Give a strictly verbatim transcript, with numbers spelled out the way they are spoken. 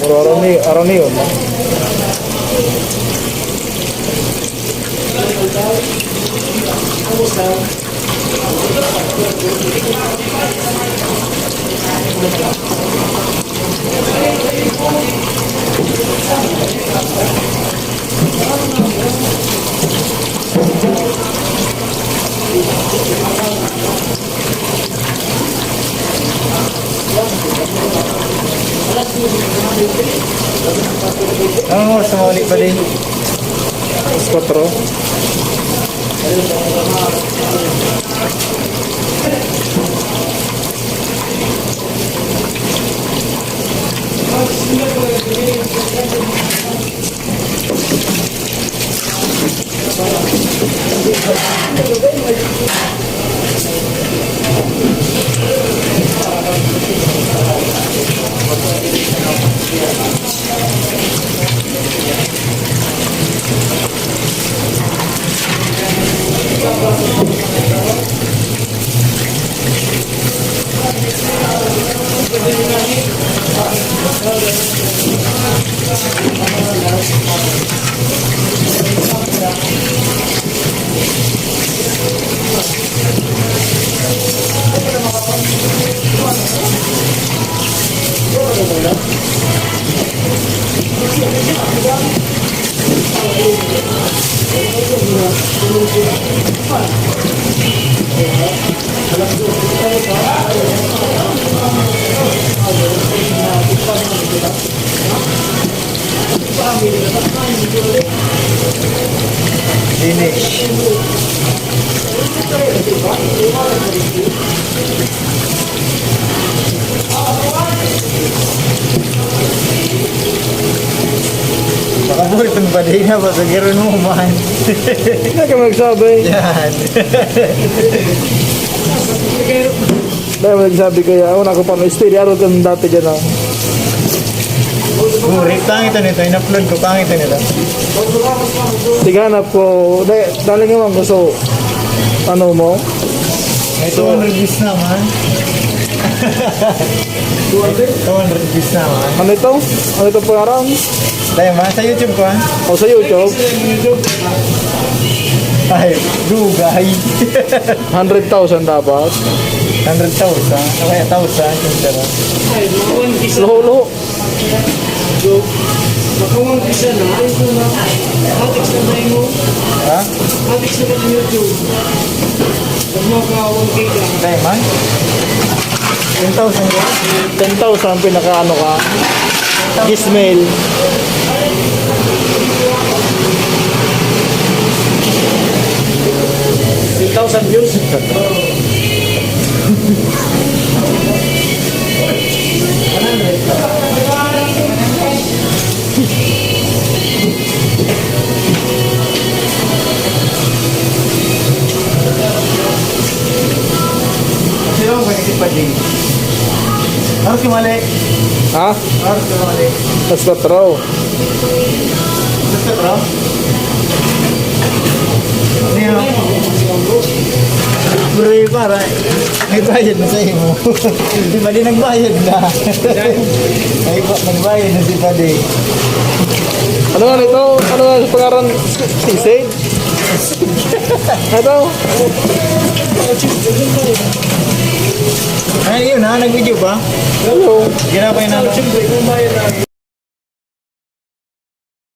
Pero aron ni, aron ni yun. Anong oras na maulit pa din? Alas kwatro. Finish. Baka mo itong bading na, basta gano'n mo man. Hindi ka magsabi. Yan. Dahil mo nagsabi kaya, ako na ako pa, steady, araw ka ng dati dyan, ah. Burik, pangit na nito, in-upload ko, pangit na nito. Tighanap ko, dahil, dahil nga man gusto, ano mo? May two hundred views naman. Two hundred views naman. Ano ito? Ano ito pangaran? Dahil man, sa YouTube ko, ha? O, sa YouTube? Ay, dugay. Hundred thousand dapat. Hundred thousand? O kaya thousand, yung sarap. Ay, mga one piece. Luho, luho. So, maka one piece na. Ay, ito na. Matik sa tayo mo. Ha? Matik sa tayo YouTube. Pag maka one K ka. Dahil man? Ten thousand ba? Ten thousand pinaka ano ka? Gizmail. Ten thousand views. Sino ang pwede si Pading? Haros yung mali. Ha? Haros yung mali. Mas patro. Mas patro? Ano yun? Bro, para may bayad na sa imo. Di ba di nagbayad na? Ay, pa, nagbayad na si Pading. Ano nga nito? Ano nga sa pangaran? Sisig? Ito. Ay, yun ha, nag-video ba? Hello. Ginabay na.